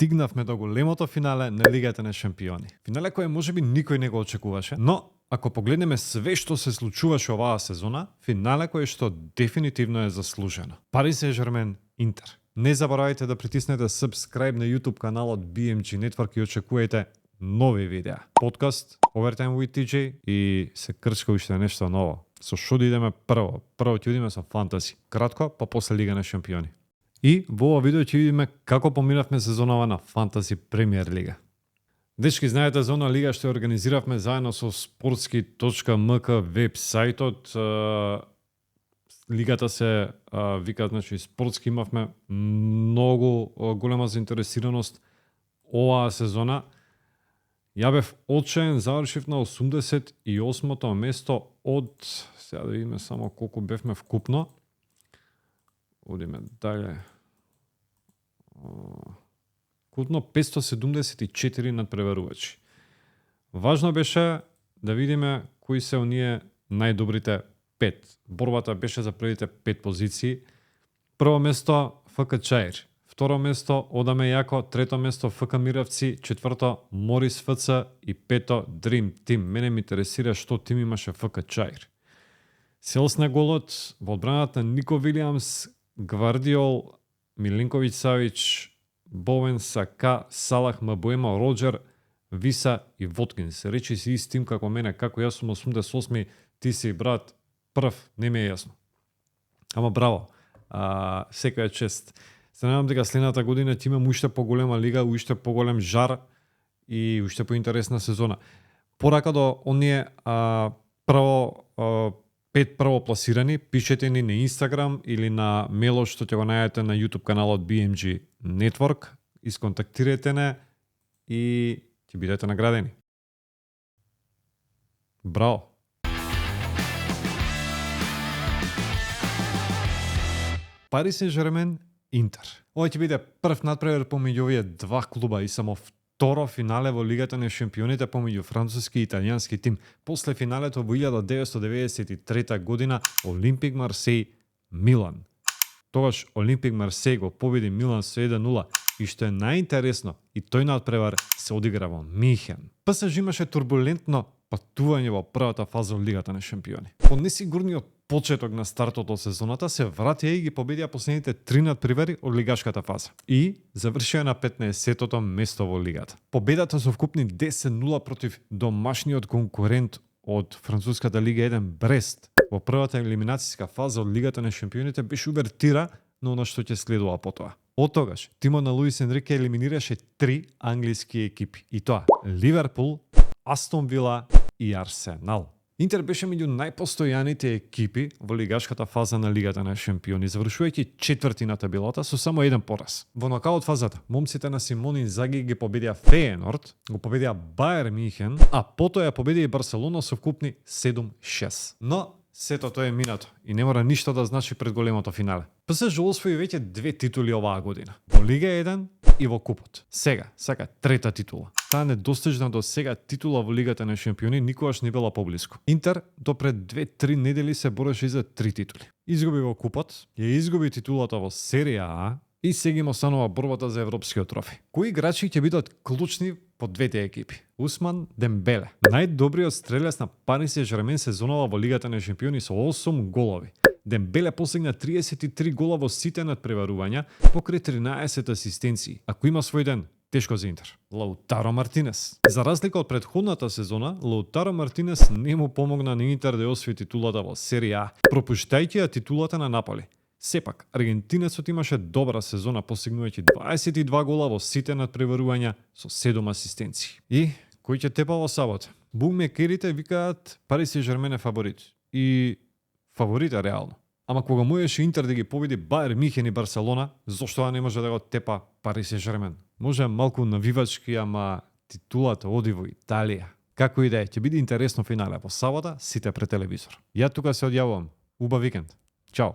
стигнавме до големото финале на Лигата на шампиони. Финале кое можеби никој не го очекуваше, но ако погледнеме све што се случуваше оваа сезона, финале кое што дефинитивно е заслужено. Пари Сен-Жермен Интер. Не заборавајте да притиснете subscribe на YouTube каналот BMG Network и очекувајте нови видеа. Подкаст Overtime with TJ и се крчка уште нешто ново. Со што да идеме прво? Прво ќе идеме со фантази. Кратко, па после Лига на шампиони. И во ова видео ќе видиме како поминавме сезонава на Фантази Премиер Лига. Дечки, знаете за она лига што организиравме заедно со sportski.mk веб сајтот. Лигата се вика, значи спортски, имавме многу голема заинтересираност оваа сезона. Ја бев очаен, завршив на 88-то место од, сега да видиме само колку бевме вкупно. Одиме дале. Вкупно 574 надпреварувачи. Важно беше да видиме кои се оние најдобрите 5. Борбата беше за првите 5 позиции. Прво место ФК Чаир, второ место Одаме Јако, трето место ФК Миравци, четврто Морис ФЦ и пето Dream Team. Мене ми интересира што тим имаше ФК Чаир. Селс на голот во одбраната Нико Вилијамс, Гвардиол, Милинковиќ Савич, Бовен Сака, Салах Мабуема, Роджер, Виса и Воткинс. Речи си истим како мене, како јас сум 88, ти си брат прв, не ми е јасно. Ама браво, секоја чест. Се надам дека следната година ќе имам уште поголема лига, уште поголем жар и уште поинтересна сезона. Порака до оние прво 5 првопласирани, пишете ни на Instagram или на мейлот што ќе го најдете на YouTube каналот BMG Network, исконтактирайте не и ќе бидете наградени. Браво! Пари Сен-Жермен Интер. Ова ќе биде прв надпревар помеѓу овие два клуба и само второ финале во Лигата на шампионите помеѓу француски и италијански тим. После финалето во 1993 година Олимпик Марсеј Милан. Тогаш Олимпик Марсеј го победи Милан со 1-0 и што е најинтересно, и тој надпревар се одигра во Михен. ПСЖ имаше турбулентно патување во првата фаза од Лигата на шампиони. По несигурниот почеток на стартот од сезоната се вратија и ги победија последните 3 надпревари од лигашката фаза и завршија на 15-тото место во лигата. Победата со вкупни 10-0 против домашниот конкурент од француската лига 1 Брест во првата елиминацијска фаза од Лигата на шампионите беше увертира на она што ќе следува потоа. Од тогаш тимот на Луис Енрике елиминираше 3 англиски екипи, и тоа Ливерпул, Астон Вила и Арсенал. Интер беше меѓу најпостојаните екипи во лигашката фаза на Лигата на шампиони, завршувајќи четврти на табелата со само еден пораз. Во нокаут фазата, момците на Симон Инзаги ги победија Фејенорд, го победија Бајер Михен, а потоа ја победија и Барселона со вкупни 7-6. Но сето тоа е минато и не мора ништо да значи пред големото финале. ПСЖ освои веќе 2 титули оваа година, во Лига 1 и во Купот. Сега сака трета титула. Таа недостижна до сега титула во Лигата на шампиони никогаш не била поблиску. Интер до пред 2-3 недели се бореше за 3 титули. Изгуби во Купот, ја изгуби титулата во Серија А и сега им останува борбата за европскиот трофи. Кои играчи ќе бидат клучни по двете екипи? Усман Дембеле, најдобриот стрелец на Пари Сен-Жермен сезонава во Лигата на шампиони со 8 голови. Дембеле постигна 33 гола во сите надпреварувања, покрај 13 асистенции. Ако има свој ден, тешко за Интер. Лаутаро Мартинес. За разлика од претходната сезона, Лаутаро Мартинес не му помогна на Интер да освои титулата во Серија А, пропуштајќи ја титулата на Наполи. Сепак, аргентинецот имаше добра сезона, постигнувајќи 22 гола во сите надпреварувања со 7 асистенции. И кој ќе тепа во сабота? Букмекерите викаат Пари Сен-Жермен е фаворит. И фаворит е реално. Ама кога можеше Интер да ги победи Бајер Михен и Барселона, зошто не може да го тепа Пари Сен-Жермен? Може малку навивачки, ама титулата оди во Италија. Како и да е, ќе биде интересно финале во сабота, сите пред телевизор. Ја тука се одјавувам. Убав викенд. Чао.